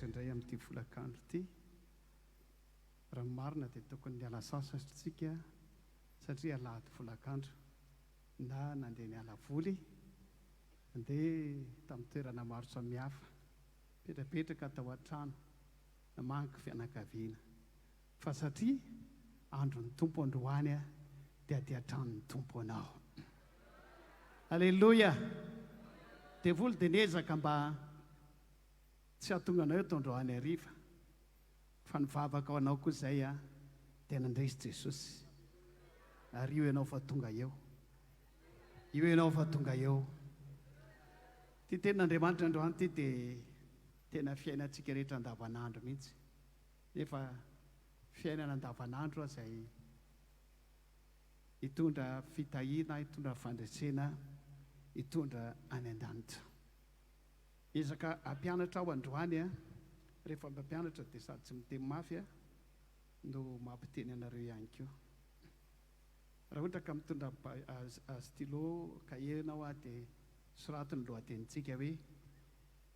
Andriamanitra indray amin'ity folakandro ity. Raha ny marina dia tokony niala sasatra isika satria alahady folakandro na nandeha niala voly, nandeha tamin'ny toerana maro samihafa, mipetrapetraka tao an-trano, namangy fianakaviana. Fa satria andron'ny Tompo androany dia aty an-tranon'ny Tompo anao. Aleloia! Devoly dia niezaka mba tsy hahatonga anao eto androany hariva, fa nivavaka ho anao koa izay dia nandresy Jesosy. Ary io ianao fa tonga eo. Io ianao fa tonga eo. Ity tenin'Andriamanitra androany ity dia tena fiainantsika rehetra andavanandro mihitsy. Nefa fiainana andavanandro izay hitondra fitahiana, hitondra fandresena, hitondra any an-danitra. Ezaka hampianatra aho androany a, rehefa mampianatra dia sady tsy miteny mafy a, no mampiteny anareo ihany koa. Raha ohatra ka mitondra stylo, cahier ianao a, dia soraty ny lohatenintsika hoe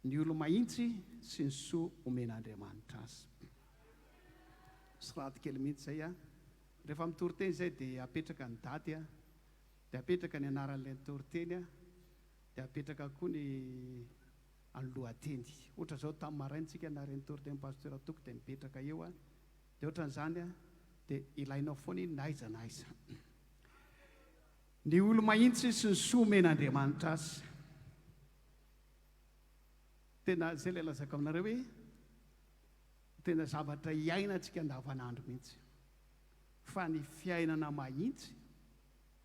Ny olo-mahintsy sy ny soa omen'Andriamanitra azy. Soraty kely mihitsy izay a. Rehefa mitory teny izay dia apetraka ny daty a, dia apetraka ny anaran'ilay nitory teny a, dia apetraka koa ny ny lohateny. Ohatra izao tamin'ny maraina tsika nahare ny toriteny Pasteur Toky dia mipetraka eo a, dia ohatran'izany a, dia ilainao foana iny na aiza na aiza. Ny olo-mahintsy sy ny soa omen'Andriamanitra azy. Tena izay ilay lazaiko aminareo hoe tena zavatra iainantsika andavanandro mihitsy. Fa ny fiainana mahitsy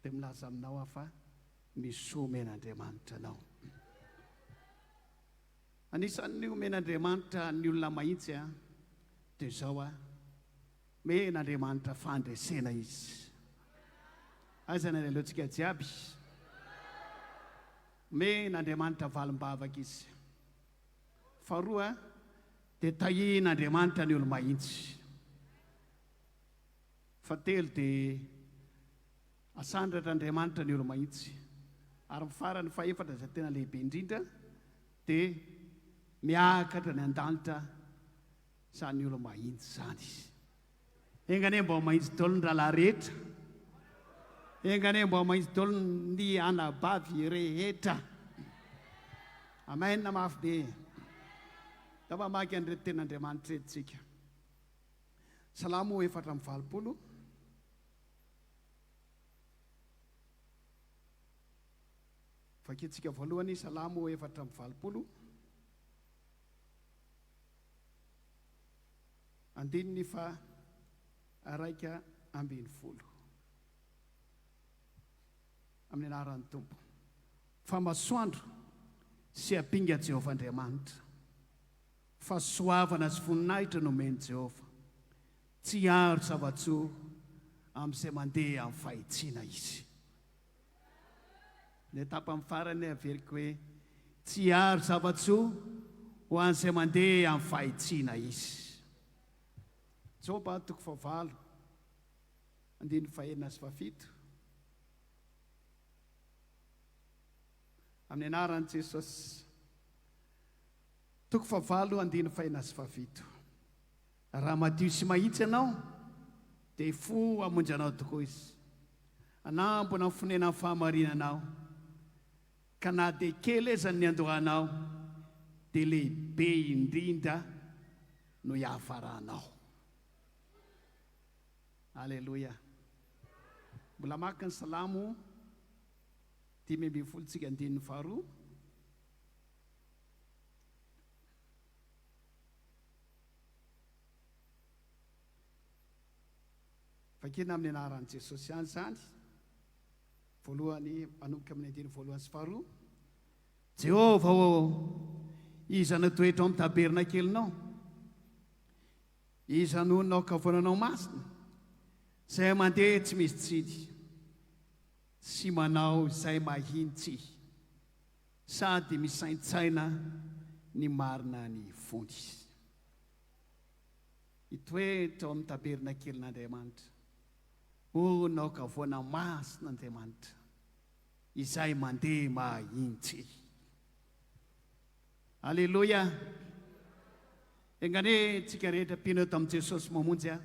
dia milaza aminao aho fa misy soa omen'Andriamanitra anao. Anisan'ny omen'Andriamanitra ny olona mahitsy dia izao a, omen'Andriamanitra fandresena izy. Aiza ny aleontsika jiaby? Omen' Andriamanitra valim-bavaka izy. Faharoa, dia tahian' Andriamanitra ny olo-mahintsy. Fahatelo, dia asandratr' Andriamanitra ny olo-mahintsy. Ary ny farany, fahefatra izay tena lehibe indrindra, dia miakatra any an-danitra izany olo-mahintsy izany. Enga anie mba ho mahitsy daholo ny rahalahy rehetra. Enga anie mba ho mahitsy daholo ny anabavy rehetra. Amen mafy be. Ndao mamaky an'ireto tenin'Andriamanitra ireto tsika. Salamo 84. Vakintsika voalohany Salamo 84. Andininy faha 11. Amin'ny anaran'ny Tompo. Fa masoandro sy ampinga Jehovah Andriamanitra. Fahasoavana sy voninahitra no omen'i Jehovah. Tsy hiaro zava-tsoa amin'izay mandeha amin'ny fahitsiana izy. Ny tapany farany averiko hoe tsy hiaro zava-tsoa ho an'izay mandeha amin'ny fahitsiana izy. Joba toko fahavalo, andininy fahenina sy fahafito. Amin'ny anaran'i Jesosy. Toko fahavalo, andininy fahenina sy fahafito. Raha madio sy mahitsy ianao, dia hifoha hamonjy anao tokoa Izy. Hanambona ny fonenan'ny fahamarinanao, ka na dia kely aza ny niandohanao, dia lehibe indrindra no hiafaranao. Aleloia. Mbola maka ny Salamo 15 tsika andininy faharoa. Vakina amin'ny anaran'i Jesosy ihany izany. Voalohany, manomboka amin'ny andininy voalohany sy faharoa. Jehovah ô, iza no toetra ao amin'ny tabernakelinao? Iza no honina ao an-kavoananao masina? Izay mandeha tsy misy tsiny sy manao izay mahintsy. Sady misaintsaina ny marina ny fony. Hitoetra ao amin'ny tabernakelin'Andriamanitra, honina ao an-kavoana masin'Andriamanitra, izay mandeha mahintsy. Aleloia! Enga anie tsika rehetra mpino eto amin'i Jesosy Mamonjy a,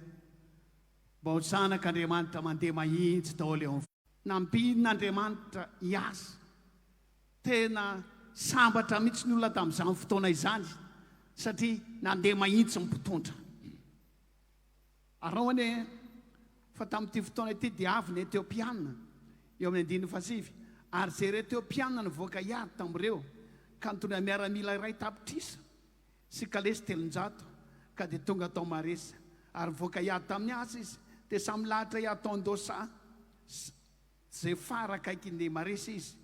mba ho zanak'Andriamanitra mandeha mahitsy daholo eo amin'ny. Nambinin'Andriamanitra hiasa. Tena sambatra mihitsy ny olona tamin'izany fotoana izany satria nandeha mahitsy ny mpitondra. Araho anie fa tamin'ity fotoana ity dia avy ny Etiopiana, eo amin'ny andininy fahasivy, ary izay Etiopiana nivoaka hiady tamin'ireo ka nitondra miaramila 1 tapitrisa sy kalesy 300, ka dia tonga tao Maresa. Ary nivoaka hiady tamin'ny Asa izy, dia samy lahatra hiady tao an-dohasaha Zefara akaikin'i Maresa izy.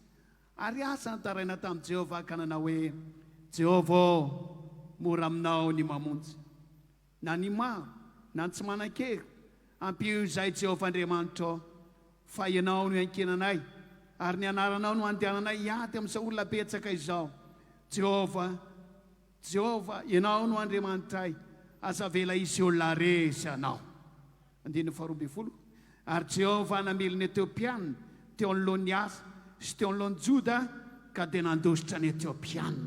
Ary Asa nitaraina tamin'i Jehovah ka nanao hoe, Jehovah ô, mora aminao ny mamonjy, na ny maro, na ny tsy manan-kery. Ampio izahay, Jehovah Andriamanitra ô, fa ianao no iankinanay, ary ny anaranao no andehananay hiady amin'izao olona betsaka izao. Jehovah, Jehovah, ianao no Andriamanitray, aza avela hisy olona haharesy anao. Andininy faha-12, Ary Jehovah namely ny Etiopiana teo anoloan'i Asa sy teo anoloan'i Joda, ka dia nandositra ny Etiopiana.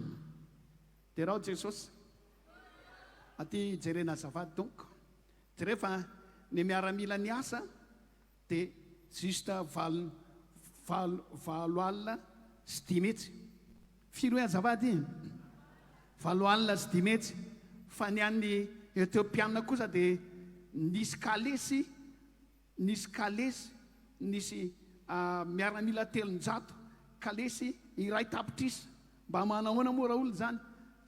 Derao Jesosy. Aty jerena azafady tompoko. Jereo fa ny miaramila ny Asa dia juste valo valo 580. Firy hoe azafady? 580. Fa ny an'ny Etiopiana kosa dia nisy kalesy, nisy kalesy, nisy miaramila 300, kalesy 1 tapitrisa. Mba manahoana moa raha olona zany?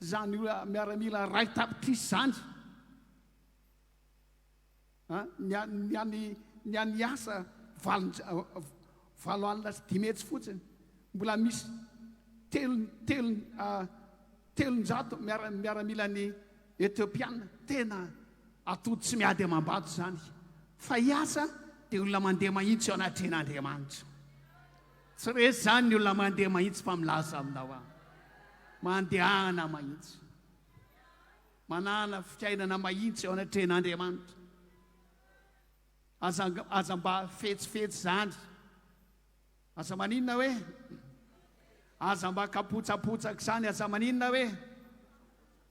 Zany miaramila 1 tapitrisa zany. Ny an'ny Asa 580 fotsiny. Mbola misy telo telo 300 miaramila ny Etiopiana. Tena atody tsy miady amam-bato zany. Fa i Asa dia olona mandeha mahitsy eo anatrehan'Andriamanitra. Tsy resy zany ny olona mandeha mahitsy fa milaza aminao aho. Mandehana mahitsy. Manana fiainana mahitsy eo anatrehan'Andriamanitra. Aza aza mba fetsifetsy zany. Aza maninona hoe? Aza mba kapotsapotsaky zany, aza maninona hoe?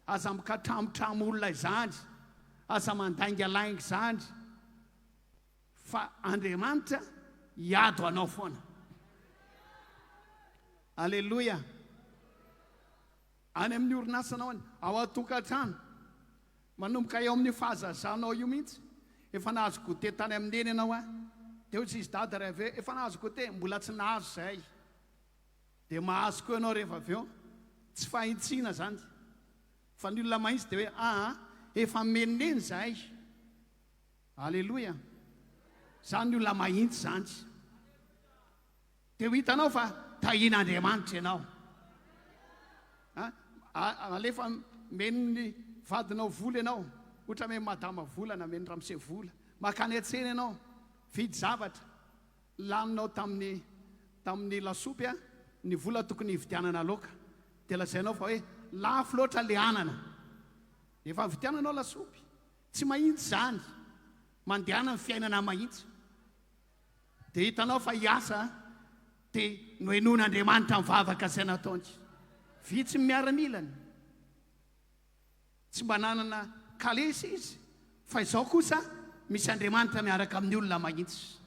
Aza mikatramotramo olona izany. Aza mandaingalainga izany. Fa Andriamanitra hiady anao foana. Aleloia. Any amin'ny orinasanao any, ao an-tokantrano, manomboka eo amin'ny fahazazanao io mihitsy, efa nahazo goûter tany amin'ny neny ianao a, dia hoy izy dada raha avy eo, efa nahazo goûter, mbola tsy nahazo zahay. Dia mahazo koa ianao rehefa avy eo, tsy fahintsiana zany. Fa ny olona mahitsy dia hoe aa, efa meneneny zahay. Aleloia. Zany ny olona mahitsy zany. Dia ho hitanao fa tahian'Andriamanitra ianao. Alefa men'ny vadinao vola ianao, ohatra hoe madama vola na meny ramose vola. Makany an-tsena ianao, vidy zavatra, laninao tamin'ny lasopy a, ny vola tokony hividianana laoka. Dia lazainao fa hoe lafo loatra le anana. Efa nividiananao lasopy. Tsy mahitsy zany. Mandehana ny fiainana mahitsy. Dia hitanao fa i Asa dia nohenoin'Andriamanitra ny vavaka izay nataony. Vitsy ny miaramilany. Tsy mba nanana kalesy izy, fa izao kosa misy Andriamanitra miaraka amin'ny olona mahitsy.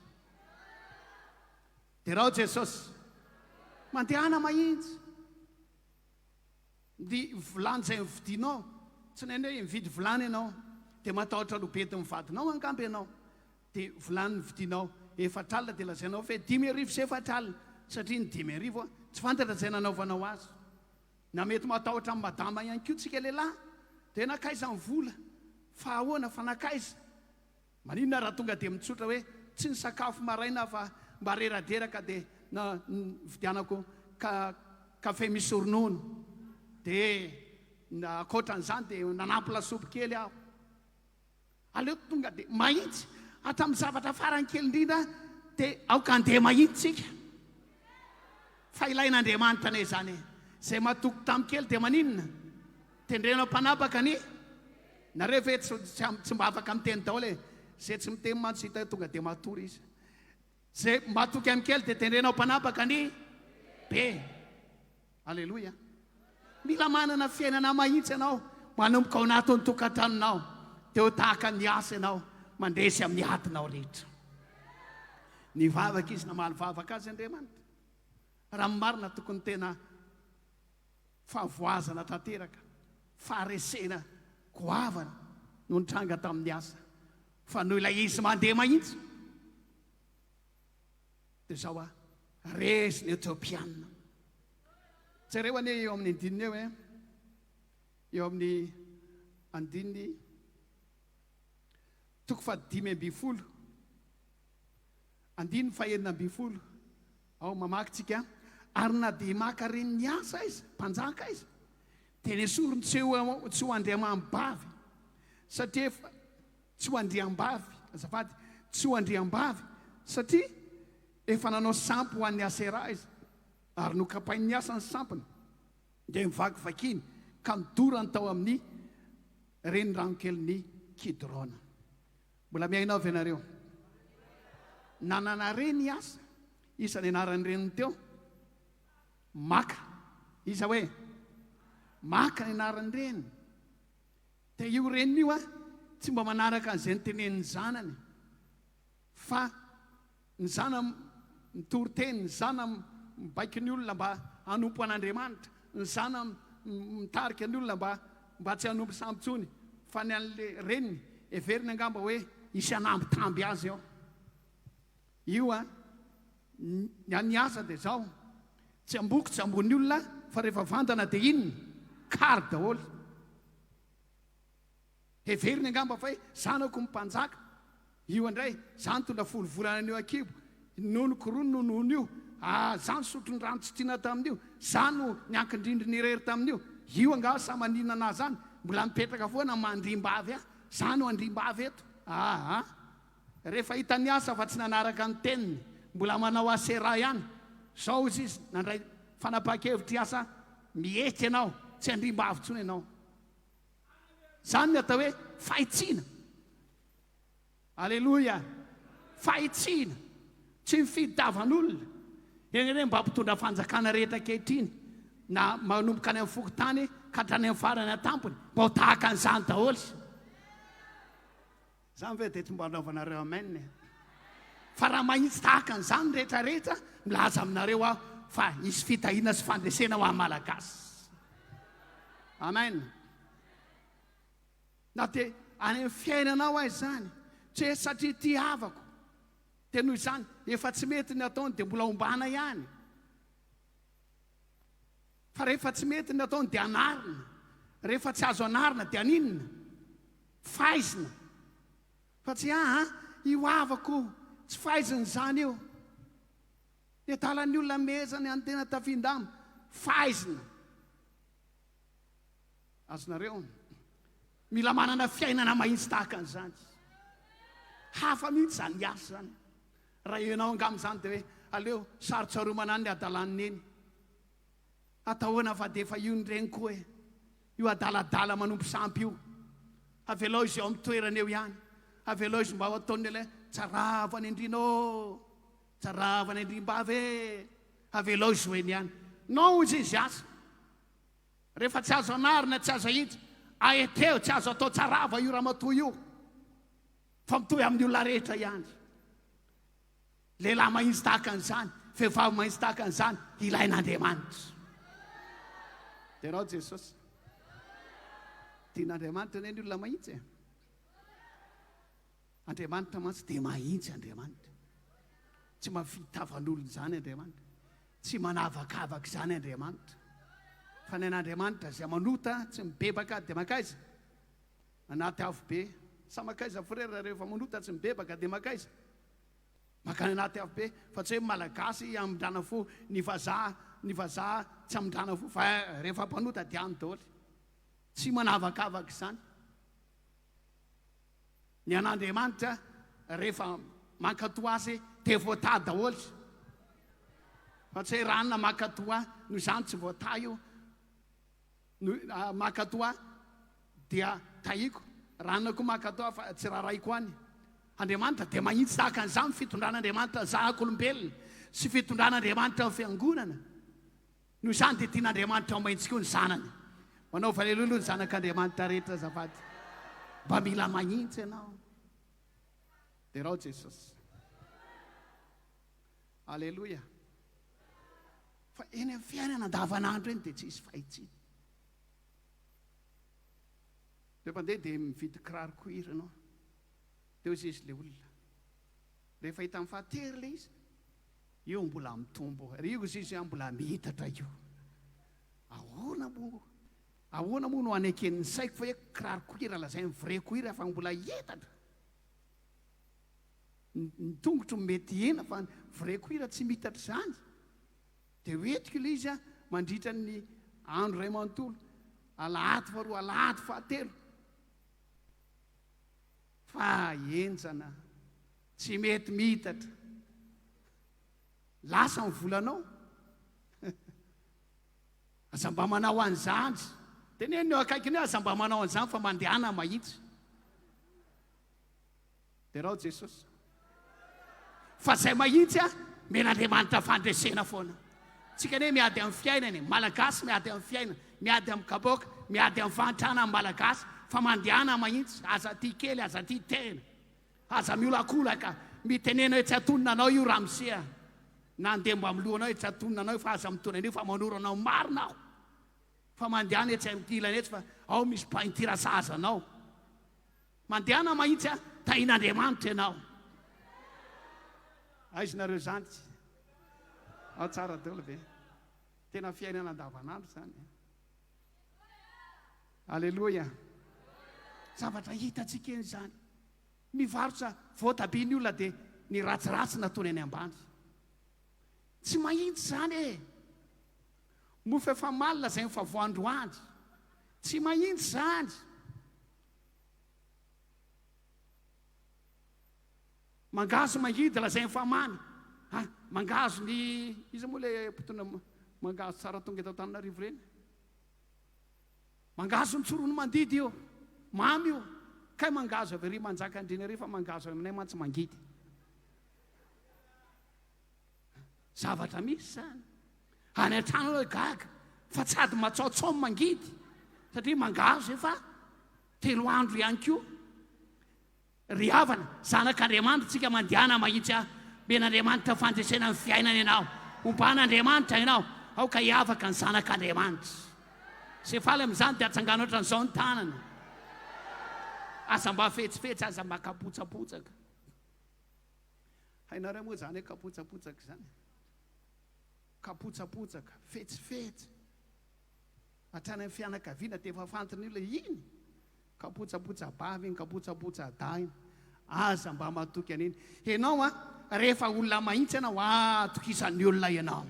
Derao Jesosy. Mandehana mahitsy. Ny vilany izay novidinao, tsy nainay hoe mividy vilany ianao, dia matahotra lobedin'ny vadinao angamba ianao. Dia vilany novidinao 40 dia lazainao fa hoe 450 satria ny 5000 tsy fantatra izay nanaovanao azy. Na mety matahotra amin'ny madama ihany koa tsika lehilahy, dia nankaiza ny vola? Fa ahoana fa nankaiza? Maninona raha tonga dia mitsotra hoe tsy nisakafo maraina fa mba reraderaka dia na nividianako ka kafe misy ronono, dia ankoatran'izany dia nanampy lasopy kely aho. Aleo tonga dia mahitsy hatramin'ny zavatra farany kely indrindra, dia aoka andeha mahitsy tsika. Fa ilain'Andriamanitra anie izany e. Izay matoky tamin'ny kely dia maninona? Tendrena mpanapaka ny nareo ve tsy mba afaka miteny daholo e. Izay tsy miteny mantsy hita tonga dia matory izy. Izay matoky amin'ny kely dia tendrena mpanapaka ny be. Aleloia. Mila manana fiainana mahitsy ianao. Manomboka ao anatin'ny tokantranonao, dia ho tahaka ny asa ianao, mandresy amin'ny adinao rehetra. Nivavaka izy, namaly vavaka azy Andriamanitra. Raha ny marina, tokony tena fahavoazana tanteraka, faharesena goavana no nitranga tamin'ny asa. Fa noho ilay izy mandeha mahitsy, dia izao a, resy ny Etiopiana. Jereo anie eo amin'ny andininy eo e. Eo amin'ny andininy toko faha-15, andininy faha-16, ao mamaky tsika, ary na dia maka renin'ny asa aiza, mpanjaka aiza, dia nesoriny tsy ho tsy ho andriamani-bavy, satria efa tsy ho andriambavy, azafady, tsy ho andriambavy, satria efa nanao sampy ho an'ny Aseraha izy, ary nokapain'ny asa ny sampiny. Dia nivakivakiny ka nodorany tao amin'ny reniranokelin'i Kidrona. Mbola mihaino aho ve nareo? Nanana reny i Asa. Iza ny anaran'ny reniny teo? Maka. Iza hoe? Maka ny anaran'ny reniny. Dia io reniny io a, tsy mba manaraka an'izay notenenin'ny zanany. Fa Ny zana mitory teny, ny zana mibaiko ny olona mba hanompo an'Andriamanitra, ny zana mitarika ny olona mba mba tsy hanompo sampy intsony, fa ny an'le reniny, heveriny angamba hoe hisy hanambitamby azy eo. Io an, ny an'ny asa dia izao, tsy amboko tsy ambony olona fa rehefa vandana dia inona? Kary daholo. Heveriny angamba fa hoe zanako ny mpanjaka. Io indray, za nitondra folo volana an'io ankibo, nonoko roa ny nonono io, ah, za nisotro ny rano tsy tiana tamin'io, za no niankin-drindrina irery tamin'io, io angaha sa maninona anah zany, mbola mipetraka foana mandrimbavy ahy, za no andrimbavy eto, ah ah. Rehefa hitan'i Asa fa tsy nanaraka ny teniny, mbola manao Asera ihany, zao hozy izy, nandray fanapahan-kevitra i Asa, mihetsika ianao, tsy andrimbavy intsony ianao. Zany ny atao hoe fahitsiana. Aleloia! Fahitsiana, tsy mifidy tavan'olona. Eny anie mba mpitondra fanjakana rehetra ankehitriny, na manomboka any amin'ny fokontany ka hatrany amin'ny farany an-tampony, mba ho tahaka an'izany daholo. Izany ve dia tsy mba anaovanareo amen e? Fa raha mahitsy tahaka an'izany ny rehetra rehetra, milaza aminareo aho fa hisy fitahiana sy fandresena ho an'ny Malagasy. Amen. Na dia any amin'ny fiainanao aiza izany, tsy hoe satria tia havako, dia noho izany efa tsy mety ny ataony dia mbola ombana ihany. Fa rehefa tsy mety ny ataony dia anarina, rehefa tsy azo anarina dia aninona? Faizina. Fa tsy aa io havako tsy faizina izany io. Ny adalan'ny olona mehezany any tena tafin-damba, faizina. Azonareo? Mila manana fiainana mahitsy tahaka an'izany. Hafa mihitsy izany asa izany. Raha ianao angamba izany dia hoe aleo sarotsaromana any ny adalan'i Neny. Atahoana fa dia efa io ny reniko e. Io adaladala manompo sampy io. Avelao izy eo amin'ny toerany eo ihany. Avelao izy mba ho ataon'ny ilay tsaravo any andriana ô. Tsaravo any andriambavy e. Avelao izy ho eny ihany. Non hoy izy asa. Rehefa tsy azo anarina, tsy azo ahitsy, aeteo, tsy azo atao tsarava io ramatoa io fa mitohy amin'ny olona rehetra ihany. Lehilahy mahitsy tahaka an'izany, vehivavy mahitsy tahaka an'izany, ilain'Andriamanitra. Derao Jesosy. Tian'Andriamanitra anie ny olona mahitsy e. Andriamanitra mantsy dia mahitsy Andriamanitra. Tsy mahavita tavan'olona izany Andriamanitra. Tsy manavakavaka izany Andriamanitra. Fa ny an'Andriamanitra izay manota tsy mibebaka dia mankaiza? Anaty afobe. Sa mankaiza frère rehefa manota tsy mibebaka dia mankaiza? Mankany anaty afobe. Fa tsy hoe Malagasy hamindrana fo ny vazaha, ny vazaha tsy hamindrana fo fa rehefa mpanota dia any daholo. Tsy manavakavaka izany. Ny an'Andriamanitra rehefa mankatoa azy dia voatahy daholo. Fa tsy hoe ranona mankatoa ahy, noho izany tsy voatahy io. No mankatoa ahy dia tahiko, ranona koa mankatoa ahy fa tsy rarahiko any. Andriamanitra dia mahitsy tahaka an'izany ny fitondran'Andriamanitra zanak'olombelona sy fitondran'Andriamanitra ny fiangonana. Noho izany dia tian'Andriamanitra ho mahitsy koa ny zanany. Manaova aleloia aloha ny zanak'Andriamanitra rehetra azafady. Mba mila mahintsy ianao. Derao Jesosy. Aleloia. Fa eny amin'ny fiainana andavanandro eny dia tsy hisy fahitsiana. Dia mpandeha dia mividy kiraro cuir ianao. Dia hoy izy ilay olona. Rehefa hitany fa tery ilay izy, io mbola mitombo. Ry hoy izy mbola mihitatra io. Ahoana moa? Ahoana moa no haneken'ny saiko fa hoe kiraro cuir lazainy vrai cuir fa mbola hiitatra? Ny tongotro mety hihena fa ny vrai cuir tsy miitatra izany. Dia ho entiko ilay izy mandritra ny andro iray manontolo, alahady faharoa, alahady fahatelo. Fa henjana, tsy mety miitatra. Lasa ny volanao. Aza mba manao an'izany. Teneno eo akaikiny hoe aza mba manao an'izany fa mandehana mahitsy. Derao Jesosy. Fa zay mahitsy a, men'Andriamanitra fandresena foana. Tsika anie miady amin'ny fiainana e, Malagasy miady amin'ny fiainana, miady amin'ny kapoaka, miady amin'ny fahantrana ny Malagasy, fa mandehana mahitsy, aza tia kely, aza tia tena. Aza miolakolaka, mitenena hoe tsy atonina anao io ramose a. Na andeha mba amin'ny lohanao hoe tsy atonina anao io fa aza mitondra an'io fa manoro anao marina aho. Fa mandehana etsy amin'ity ilany etsy fa ao misy peinture sahaza anao. Mandehana mahitsy a, tahin'Andriamanitra ianao. Aiza nareo zandry? Ao tsara daholo ve? Tena fiainana andavanandro izany. Aleloia. Zavatra hitantsika eny izany. Mivarotra voatabia ny olona dia ny ratsiratsy nataony any ambany. Tsy mahitsy izany e. Mofo efa malina izay efa voandroany. Tsy mahitsy izany. Mangahazo mangidy lazainy fa mamy. Ha, mangahazo ny iza moa ilay mpitondra mangahazo tsara tonga eto Antananarivo ireny? Mangahazo ny tsorony mandidy io. Mamy io. Kay mangahazo avy ery Manjakandriana ery fa mangahazo any aminay mantsy mangidy. Zavatra misy izany. Any an-trano aloha gaga fa tsy ady matsaotsao ny mangidy satria mangahazo efa telo andro ihany koa. Ry havana, zanak'Andriamanitra tsika mandehana mahitsy ahy. Omen'Andriamanitra fandresena ny fiainana ianao. Omban'Andriamanitra ianao. Aoka hiavaka ny zanak'Andriamanitra. Izay faly amin'izany dia atsangano ohatran'izao ny tanana. Aza mba fetsifetsy, aza mba kapotsapotsaka. Hainareo moa izany hoe kapotsapotsaka izany? Kapotsapotsaka, fetsifetsy. Hatrany amin'ny fianakaviana dia efa fantiny olona iny. Kapotsapotsa-bavy iny, kapotsapotsa-dahy iny. Aza mba matoky an'iny. Ianao an, rehefa olona mahitsy ianao, atokisan'ny olona ianao.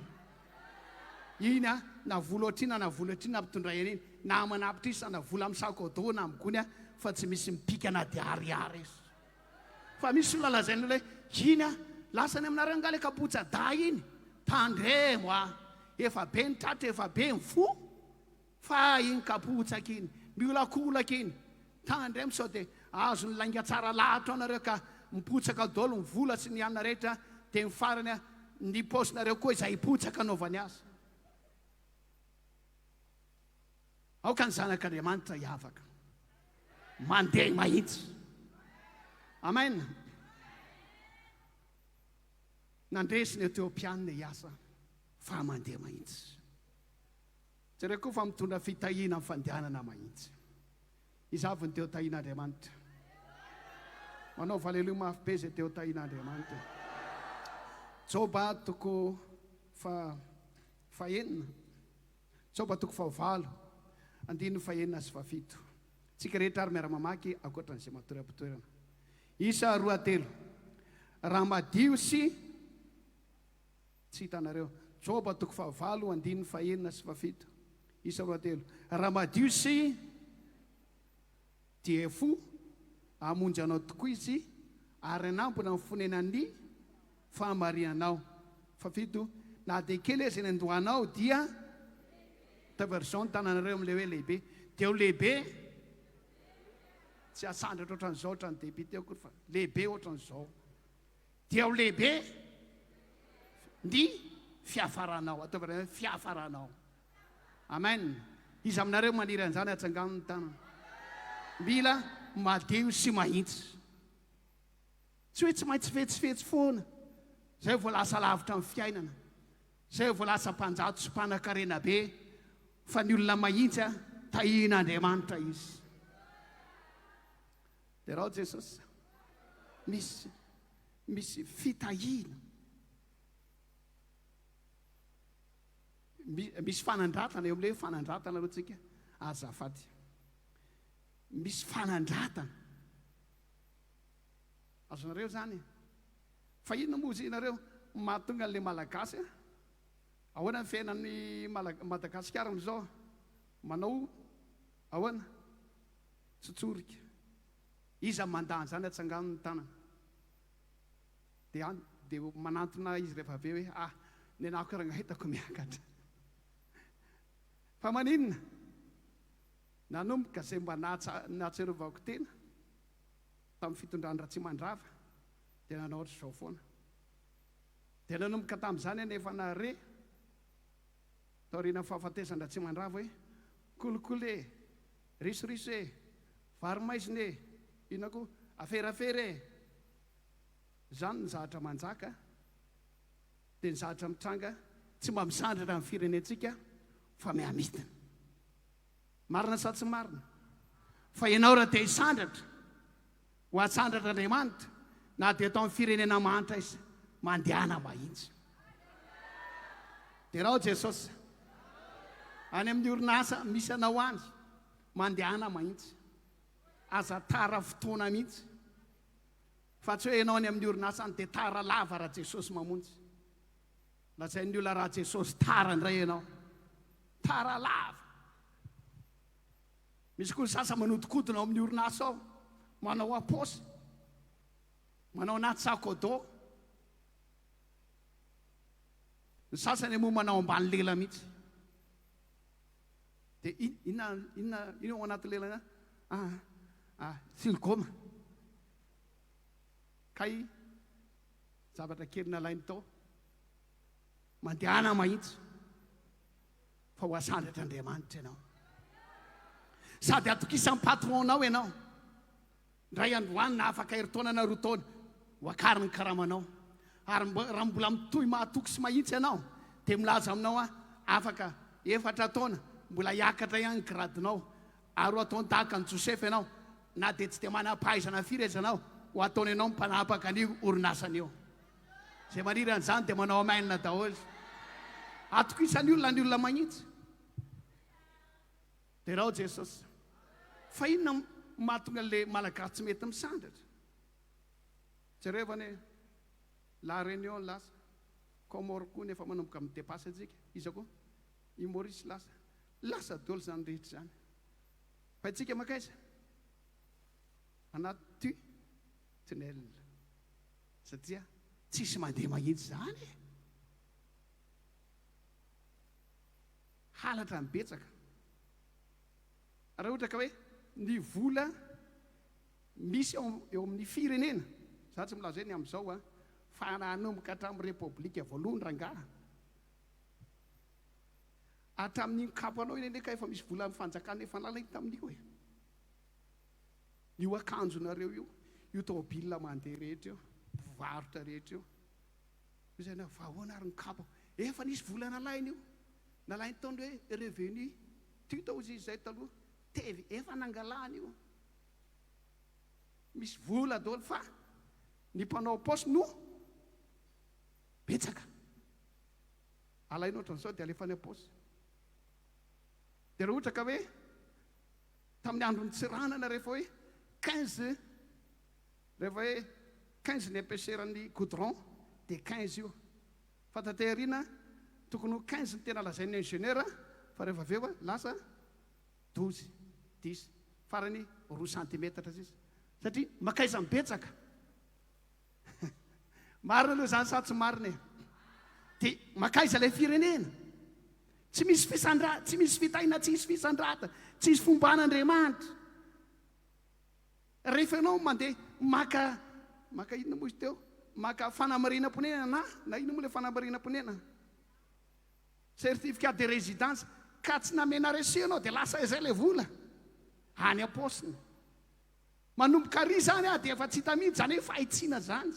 Iny an, na vola ohatr'inona na vola ohatr'inona ampitondray an'iny, na aman'apitrisa na vola amin'ny sac à dos na amin'ny gony an, fa tsy misy mipika na dia ariary aza. Fa misy olona lazain'olona hoe, iny an, lasa any aminareo angaha ilay kapotsa-dahy iny? Tandremo an, efa be ny tratra, efa be ny voa. Fa iny kapotsaka iny, miolakolaka iny, tandremo sao dia azon'ny lainga tsara lahatra ao nareo ka mipotsaka ao daholo ny vola sy ny hanina rehetra dia ny farany ny paosinareo koa izay hipotsaka anaovany azy. Aoka ny zanak'Andriamanitra hiavaka. Mandeha mahitsy. Amen. Nandresy ny Etiopianina i Asa fa mandeha mahitsy. Jereo koa fa mitondra fitahiana ny fandehanana mahitsy. Iza avy no te ho tahian'Andriamanitra? Manaova aleloia mafy be izay te ho tahian'Andriamanitra. Joba toko fa fahenina. Joba toko fahavalo, andininy fahenina sy fahafito. Tsika rehetra ary miara-mamaky ankoatran'izay matory am-pitoerana. Isa roa telo. Raha madio sy Tsy hitanareo. Joba toko fahavalo andininy fahenina sy fahafito. Isa roatelo. Raha madio sy dia fo, hamonjy anao tokoa Izy, ary hanambina ny fonenan'ny fahamarianao. Fahafito, na dia kely aza ny andohanao dia, ataovy version ny tananareo amin'ilay hoe lehibe, dia ho lehibe, tsy hasandratra ohatran'izao ohatran'ny député akory fa lehibe ohatran'izao. Dia ho lehibe ny fiafaranao. Ataovy hoe fiafaranao. Amen. Iza aminareo maniry an'izany atsangano ny tanana. Mila madio sy mahitsy. Tsy hoe tsy maintsy fetsifetsy foana izay vao lasa lavitra amin'ny fiainana, izay vao lasa mpanjato sy mpanankarena be, fa ny olona mahitsy tahian'Andriamanitra izy. Derao Jesosy. Misy misy fitahiana. Misy fanandratana eo amin'ilay hoe fanandratana aloha tsika. Azafady. Misy fanandratana. Azonareo izany e? Fa inona moa izy nareo mahatonga an'ilay Malagasy a? Ahoana ny fiainan'ny Madagasikara amin'izao? Manao ahoana? Tsotsorika. Iza mandà an'izany atsangano ny tanana. Dia any dia manantona izy rehefa avy eo hoe ah, ny anako rangahy hitako miakatra. Fa maninona? Nanomboka izay mba nahatsiarovako tena tamin'ny fitondran'i Ratsimandrava dia nanao ohatr'izao foana. Dia nanomboka tamin'izany aho efa nahare taorian'ny fahafatesan-dRatsimandrava hoe kolikoly e, risoriso e, vary maizina e, inona koa, aferafera e. Izany ny zahatra manjaka dia ny zahatra mitranga tsy mba misandratra ny firenentsika fa mihamidina. Marina sa tsy marina? Fa ianao raha te hisandratra, ho atsandratr'Andriamanitra, na dia atao amin'ny firenena mahantra iza, mandehana mahitsy. Derao Jesosy. Any amin'ny orinasa misy anao any, mandehana mahitsy. Aza tara fotoana mihitsy. Fa tsy hoe ianao any amin'ny orinasa any dia tara lava raha Jesosy mamonjy. Lazain'ny olona raha Jesosy tara indray ianao. Tara lava. Misy koa ny sasa manodikodina ao amin'ny orinasa ao, manao apaosy, manao anaty sac à dos. Ny sasany moa manao ambany lela mihitsy. Dia inona inona inona ao anaty lela? Ah, ah, siligoma. Kay zavatra kely nalainy tao. Mandehana mahitsy fa ho asandratr'Andriamanitra ianao. Sady atokisan'ny patron-nao ianao. Indray androany na afaka herintaona na roa taona, ho akariny ny karamanao. Ary raha mbola mitohy mahatoky sy mahitsy ianao, dia milaza aminao aho, afaka efatra taona, mbola hiakatra ihany ny gradinao. Ary ho ataony tahaka an'i Josefa ianao, na dia tsy dia manam-pahaizana firy aza ianao, ho ataony ianao mpanapaka an'io orinasany io. Izay maniry an'izany dia manao amen daholo. Atokisan'ny olona ny olona magnitsy. Derao Jesosy. Fa inona no mahatonga an'ilay Malagasy tsy mety misandratra? Jereo anie, La Réunion lasa, Comores koa nefa manomboka mi-depasse antsika, iza koa? I Maurice lasa. Lasa daholo izany rehetra izany. Fa isika mankaiza? Anaty tu, tunnel. Satria tsisy mandeha mahitsy izany e. Halatra ny betsaka. Raha ohatra ka hoe ny vola misy eo amin'ny firenena, za tsy milaza hoe ny amin'izao a, fa nanomboka hatramin'ny repoblika voalohany rangaha, hatramin'iny kapo anao iny anie ka efa misy volan'ny fanjakana efa nalainy tamin'io e. Io akanjonareo io, io tômôbila mandeha rehetra io, mpivarotra rehetra io. Hoy izy fa ahoana ary ny kapa? Efa nisy vola nalainy io. Nalainy tao ny hoe revenu tuto hozy izy izay taloha. TV efa nangalany io. Misy vola daholo fa ny mpanao paosy no betsaka. Alainy ohatran'izao dia alefa any am-paosy. Dia raha ohatra ka hoe tamin'ny andron'ny Tsiranana rehefa hoe 15 rehefa hoe 15 ny épaisseur-n'ny goudron dia 15 io. Fa taty aoriana tokony ho 15 ny tena lazain'ny ingénieur fa rehefa avy eo lasa 12, 10, farany roa centimètres sisa. Satria makaiza ny betsaka. Marina aloha izany sa tsy marina e? Dia makaiza ilay firenena? Tsy misy fisandra, tsy misy fitahiana, tsy hisy fisandrata, tsy hisy fomban'Andriamanitra. Rehefa ianao mandeha maka, maka inona moa izy teo? Maka fanamarinam-ponenana na, na inona moa ilay fanamarinam-ponenana? Certificat de résidence. Ka tsy namena reçu ianao dia lasa izay ilay vola any am-paosiny. Manomboka ary izany aho dia efa tsy hita mihitsy izany hoe fahitsiana izany.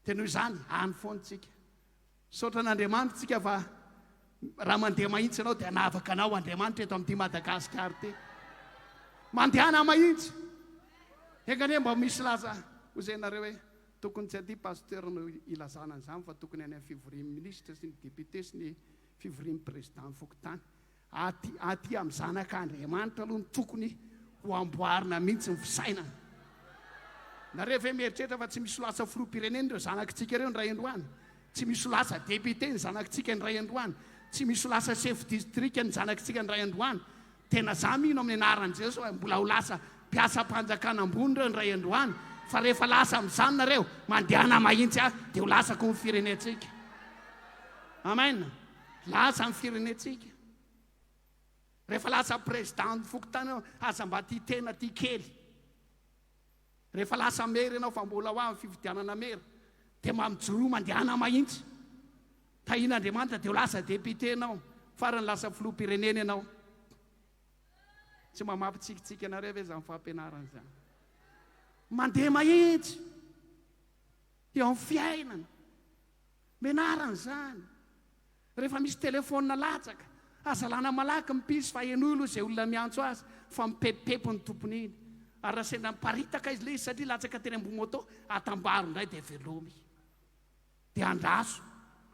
Dia noho izany, any foana tsika. Misaotra an'Andriamanitra tsika fa raha mandeha mahitsy ianao dia hanavaka anao Andriamanitra eto amin'ity Madagasikara ity. Mandehana mahitsy. Enga anie mba misy laza hoy izay nareo hoe tokony tsy aty pasteur no ilazana an'izany fa tokony any amin'ny fivorian'ny minisitra sy ny député sy ny fivorian'ny président fokontany. Aty aty amin'ny zanak'Andriamanitra aloha no tokony ho amboarina mihitsy ny fisainana. Nareo ve mieritreritra fa tsy misy ho lasa filoham-pirenena ireo zanakitsika ireo indray andro any? Tsy misy ho lasa député ny zanakitsika indray andro any? Tsy misy ho lasa chef district ny zanakitsika indray andro any? Tena za mino amin'ny anaran'i Jesosy fa mbola ho lasa mpiasam-panjakana ambony ireo indray andro any, fa rehefa lasa amin'izany nareo, mandehana mahintsy ahy dia ho lasa koa ny firenentsika. Amen. Lasa ny firenentsika. Rehefa lasa président ny fokontany ianao, aza mba tia tena tia kely. Rehefa lasa maire ianao fa mbola ho avy ny fifidianana maire, dia mba mijoroa mandehana mahintsy. Tahian'Andriamanitra dia ho lasa député ianao, farany lasa filoham-pirenena ianao. Tsy mba mampitsikitsiky anareo ve izany fampianarana izany? Mandeha mahitsy eo amin'ny fiainana. Menarana izany. Rehefa misy telefaonina latsaka, aza alana malaky ny pisy fa henoy aloha izay olona miantso azy fa mipepipepy ny tompony iny. Ary raha sendra miparitaka izy ilay izy satria latsaka teny ambony moto, atambaro indray dia velomy. Dia andraso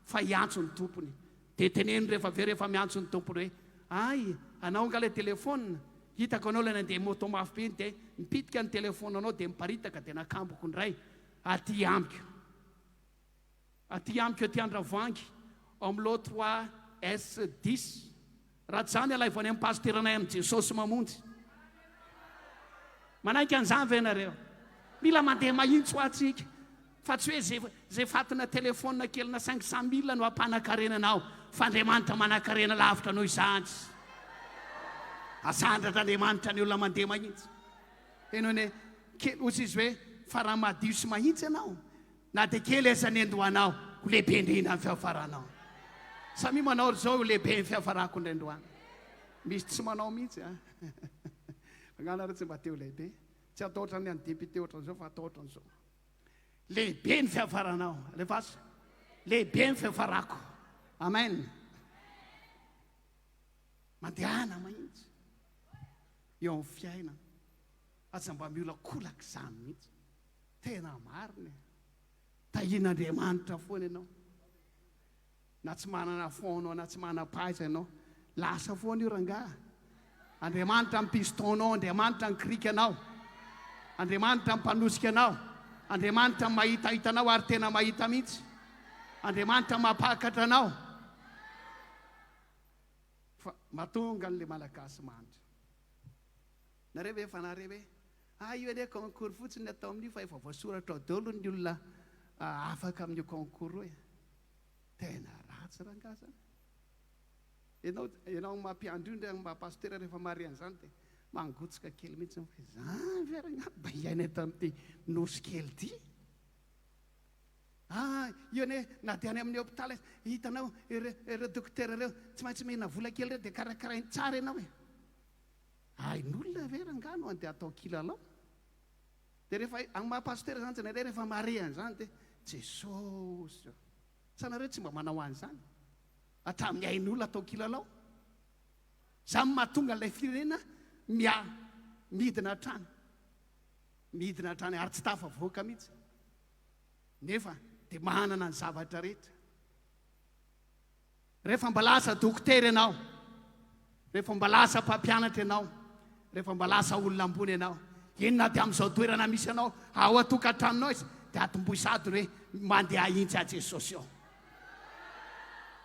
fa hiantso ny tompony. Dia teneno rehefa avy eo rehefa miantso ny tompony hoe, Ay, anao angaha ilay telefaonina? Hitako anao ilay nandeha moto mafy be iny dia mipitika ny telefaoninanao dia miparitaka dia nakamboko indray aty amiko. Aty amiko aty Andravoahangy, ao amin'ny lot 3 S dix. Raha tsy izany alaivo any amin'ny pasiteranay amin'i Jesosy mamonjy. Manaiky an'izany ve ianareo? Mila mandeha mahitsy hoa tsika fa tsy hoe ze ze fatina telephone kely na 500 mille no hampanakarena anao fa Andriamanitra manakarena lavitra noho izany. Asandratr'Andriamanitra ny olona mandeha mahitsy. Henoy anie, kely hoy izy hoe fa raha madio sy mahitsy ianao Na dia kely aza ny andohanao, ho lehibe indrindra ny fiafaranao. Samia manao ry zao ho lehibe ny fiafarako indray androany. Misy tsy manao mihitsy a. Angaha nareo tsy mba te ho lehibe? Tsy atao ohatran'ny an'ny député ohatran'izao fa atao ohatran'izao. Lehibe ny fiafaranao. Alefaso. Lehibe ny fiafarako. Amen. Mandehana mihitsy eo amin'ny fiainana. Aza mba miolakolaka izany mihitsy. Tena marina e! Tahian'Andriamanitra foana ianao. Na tsy manana fond na tsy manam-pahaizana ianao, lasa foana io rangaha. Andriamanitra ny piston-nao, Andriamanitra ny cric-nao, Andriamanitra ny mpanosika anao, Andriamanitra ny mahitahita anao ary tena mahita mihitsy. Andriamanitra mampakatra anao. Fa mahatonga an'ilay Malagasy mahantra. Nareo ve efa nahare hoe Ah io anie concours fotsiny ny atao amin'io fa efa voasoratra ao daholo ny olona afaka amin'io concours io e. Tena ratsy rangaha zany. Ianao ianao maha mpiandry io ndray maha pasitera rehefa mahare an'izany dia mangotsoka kely mihitsy hoe zany ve rangaha mba hiaina eto amin'ity nosy kely ity. Ah io anie na dia any amin'ny hopitaly aza hitanao ireo ireo dokotera ireo tsy maintsy omena vola kely ireo dia karakarainy tsara ianao e. Ain'olona ve rangaha no andeha atao kilalao? Dia rehefa amin'ny maha pasitera izany tsindraindray rehefa mahare an'izany dia Jesosy ô! Sa nareo tsy mba manao an'izany? Hatramin'ny ain'olona atao kilalao? Izany no mahatonga an'ilay firenena miha midina hatrany. Midina hatrany ary tsy tafavoaka mihitsy. Nefa dia manana ny zavatra rehetra. Rehefa mba lasa dokotera ianao, rehefa mba lasa mpampianatra ianao, rehefa mba lasa olona ambony ianao, eny na dia amin'izao toerana misy anao ao an-tokantranonao izy, dia atombohy sady hoe mandeha hintsy aho Jesosy ô.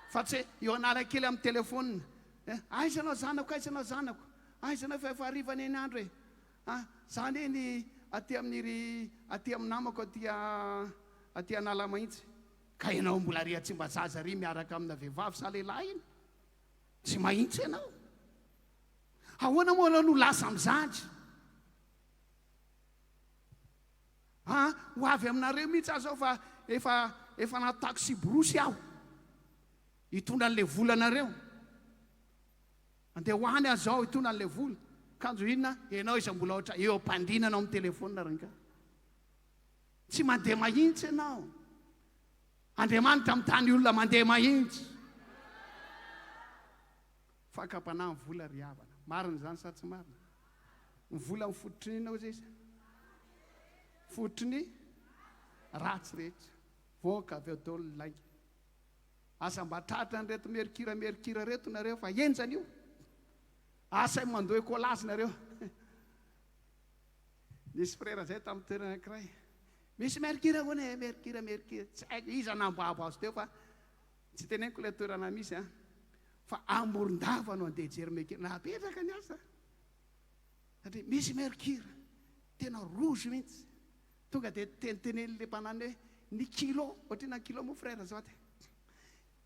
Fa tsy hoe eo Analakely amin'ny telefonina, eh, aiza ianao zanako, aiza ianao zanako, aiza ianao fa efa hariva anie ny andro e. Ah, za anie ny aty amin'ny ry aty amin'ny namako aty aty Analamahitsy. Ka ianao mbola ry Tsimbazaza ry miaraka amina vehivavy sa lehilahy iny? Tsy mahitsy ianao. Ahoana moa ianao no lasa amin'izany? Ah, ho avy aminareo mihitsy aho zao fa efa efa anaty taxi borosy aho hitondra an'ilay volanareo. Andeha ho any aho zao hitondra an'ilay vola. Kanjo inona? Ianao izay mbola ohatra eo am-pandriana anao amin'ny telefaonina rangahy. Tsy mandeha mahintsy ianao. Andriamanitra mitany olona mandeha mahintsy. Fakam-panahy ny vola ry havana. Marina izany sa tsy marina? Ny vola ny fototry ny inona hozy izy? Fototry ny ratsy rehetra. Voaka avy eo daholo ny lainga. Aza mba tratra an'ireto merikira merikira reto nareo fa henjana io. Asay mandoa écolage nareo. Nisy frera zay tamin'ny toerana anankiray. Misy merikira hono e, merikira merikira. Tsy haiko iza nambabo azy teo fa tsy teneniko ilay toerana misy an. Fa Amorondava no andeha hijery merikira. Napetraka ny asa. Satria misy merikira tena rouge mihitsy. Tonga dia tenitenen'ilay mpanany hoe ny kilo, ohatr'inona ny kilo moa frère azafady?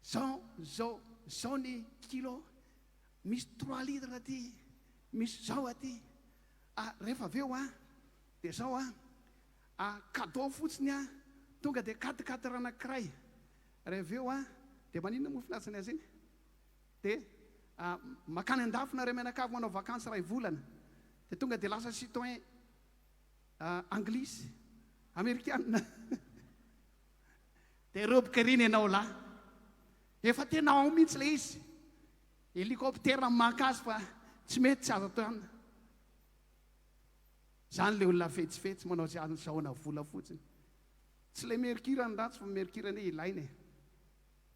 Zao, zao, zao ny kilo, misy trois litres aty, misy zao aty. Ah, rehefa avy eo an, dia zao an, ah, cadeau fotsiny an, tonga dia quatre quatre anankiray. Rehefa avy eo an, dia maninona moa filazany azy iny? Dia ah, makany an-dafy nareo mianakavy manao vacances iray volana. Dia tonga dia lasa citoyen Anglisy, Amerikana. Dia roboka ery ny anao lahy. Efa tena ao mihitsy ilay izy. Hélicoptère maka azy fa tsy mety tsy azo atao aminy. Izany ilay olona fetsifetsy manao izay azony zahoana vola fotsiny. Tsy ilay mercure ny ratsy fa mercure anie ilaina e.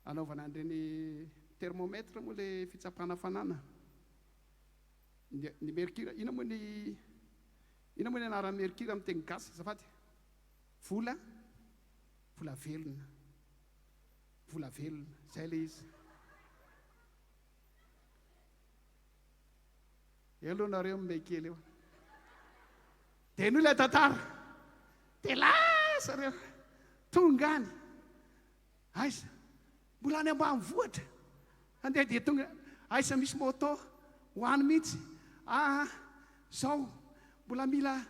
Anaovana an'ireny thermomètre moa ilay fitsapana hafanana. Ny mercure, inona moa ny Inona moa ny anaran'ny mercure amin'ny teny gasy azafady? Vola, vola velona. Vola velona, izay ilay izy. Eo aloha nareo mimehy kely eo. Dia henoy ilay tantara. Dia lasa reo. Tonga any. Aiza? Mbola any ambanivohitra. Andeha dia tonga. Aiza misy moto ho any mihitsy. Ah, zao mbola mila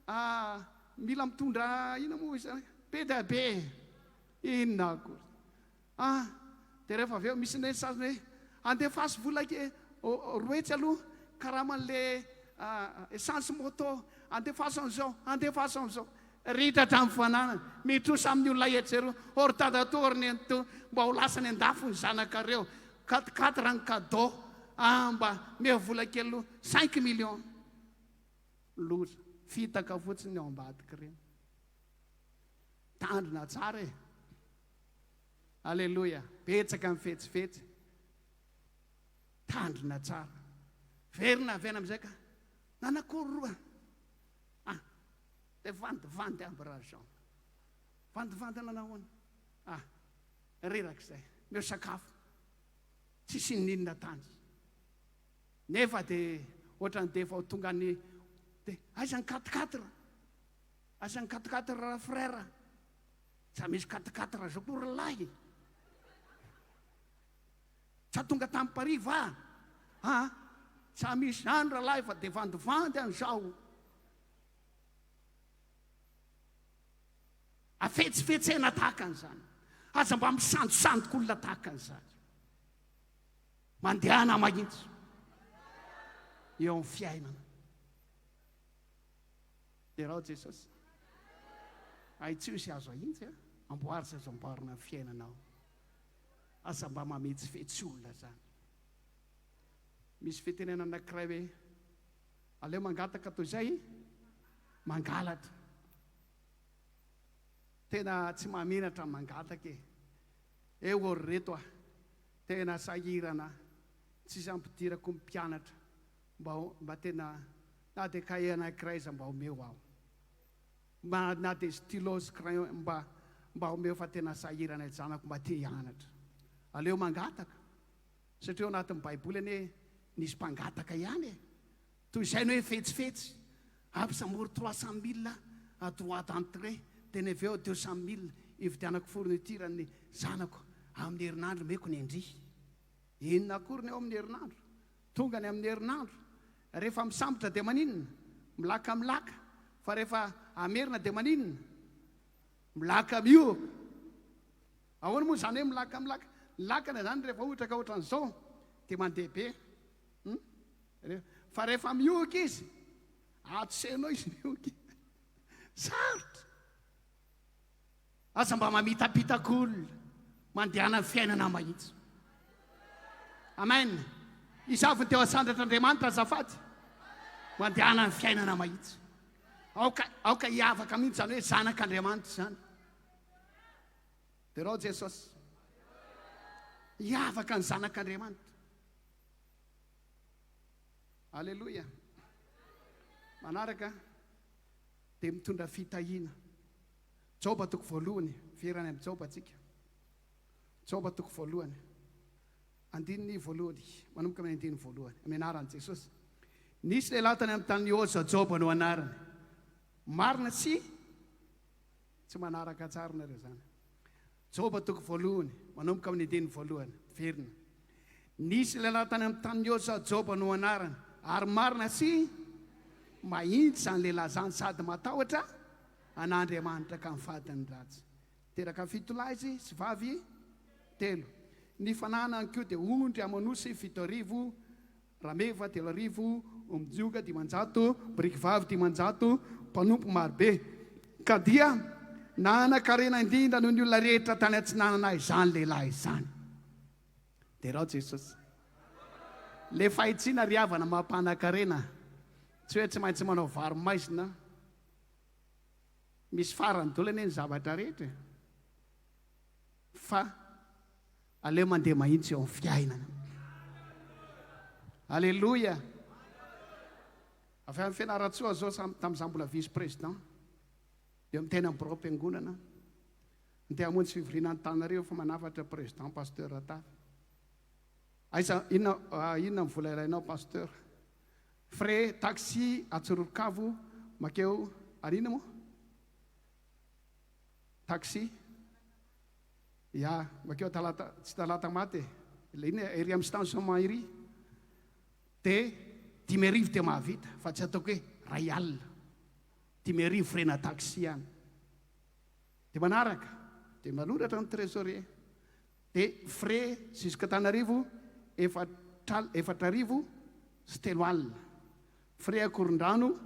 ah, mila mitondra inona moa izany? Be dia be. Inona akory. Ah, dia rehefa avy eo misy indray ny sasany hoe andefaso vola ke roetsy aloha karaman'le ah, essence moto, andefaso an'izao, andefaso an'izao. Ritra hatramin'ny fananana. Mitrosa amin'ny olona etsy eroa. Ô ry dadatoa, ry nenitoa, mba ho lasa any an-dafy ny zanakareo. Quatre quatre ny cadeau. Ah, mba meo vola kely aloha. Cinq millions. Loza. Fitaka fotsiny ny ao ambadik'ireny. Tandrina tsara e. Aleloia. Betsaka ny fetsifetsy. Tandrina tsara. Verina avy any amin'izay ka. Nanakory roa. Ah. Dia vandivandy aby ra Jean. Vandivandy nanahoana? Ah, reraka izay. Meo sakafo. Tsisy inoninona tany. Nefa dia ohatran'ny dia efa ho tonga any dia aiza ny quatre quatre? Aiza ny quatre quatre ra frère? Tsa misy quatre quatre zao koa ry lahy. Tsa tonga tany Paris va? Ah, tsa misy zany rahalahy fa dia vandivandy an'izao. Afetsifetsena tahaka an'izany. Aza mba misandosandoka olona tahaka an'izany. Mandehana mahitsy eo amin'ny fiainana. Derao Jesosy. Ahitsio izay azo ahintsy, amboary izay azo amboarina ny fiainanao. Aza mba mametsifetsy olona zany. Misy fitenenana anankiray hoe aleo mangataka toy izay mangalatra. Tena tsy mahamenatra ny mangataka e. Eo ry reto a. Tena sahirana tsisy ampidirako ny mpianatra mba mba tena na dia cahier anankiray aza mba omeo aho. Mba na dia stylo sy crayon mba mba omeo fa tena sahirana ilay zanako mba te hianatra. Aleo mangataka satria ao anatin'ny baiboly anie nisy mpangataka ihany e. Toy izay ny hoe fetsifetsy, ampisambory 300 mille à droit d'entrée dia ny avy eo 200 mille hividianako fourniture ny zanako amin'ny herinandro omeko ny ndry. Inona akory ny ao amin'ny herinandro? Tonga ny amin'ny herinandro. Rehefa misambotra dia maninona? Milaka milaka. Fa rehefa amerina dia maninona? Milaka miohoka. Ahoana moa izany hoe milaka milaka? Ny lakana izany rehefa ohatra ka ohatran'izao dia mandeha be. Fa rehefa mihohoka izy, atosenao izy mihohoka. Sarotra. Aza mba mamitapitaka olona, mandehana ny fiainana mahitsy. Amen. Iza avy ny teo asandratr'Andriamanitra azafady? Mandehana ny fiainana mahitsy. Aoka, aoka hiavaka mihitsy izany hoe zanak'Andriamanitra izany. Derao Jesosy. Hiavaka ny zanak'Andriamanitra. Aleloia. Manaraka dia mitondra fitahiana. Joba toko voalohany, verany amin'ny Joba tsika. Joba toko voalohany. Andininy voalohany, manomboka amin'ny andininy voalohany, amin'ny anaran'i Jesosy. Nisy lehilahy tany amin'ny tanin'i Oza, Joba no anarany. Marina sy tsy manaraka tsara nareo zany. Joba toko voalohany, manomboka amin'ny andininy voalohany, verina. Nisy lehilahy tany amin'ny tanin'i Oza, Joba no anarany, ary marina sy mahitsy izany lehilahy izany sady matahotra an'Andriamanitra ka mifady ny ratsy. Teraka fitolahy izy sy vavy telo. Ny fananany koa dia ondry aman'osy 70, rameva 30, omby 500, boriky vavy 500, mpanompo marobe. Ka dia nanan-karena indrindra noho ny olona rehetra tany atsinanana izany lehilahy izany. Derao Jesosy. Le fahitsiana ry havana maha-mpanan-karena, tsy hoe tsy maintsy manao vary maizina. Misy farany daholo anie ny zavatra rehetra e. Fa aleo mandeha mahitsy eo amin'ny fiainana. Aleloia. Avy any Fianarantsoa zao tamin'izaho mbola vice président. Dia miteny amin'ny biraom-piangonana. Ndeha hamonjy fivoriana Antananarivo fa manafatra président pasteur Ratafy. Aiza inona ah, inona ny vola ilainao pasteur? Frais taxi Antsorokavo makeo ary inona moa? Taxi ya makeo Talata tsy Talata maty e. Ilay inona ery amin'ny stationnement ery. Dia 5000 dia mahavita fa tsy ataoko hoe 1000. 5000 frais na taxi any. Dia manaraka dia manoratra ny trésorier. Dia frais jusque Antananarivo 3440. Frais Akorondrano,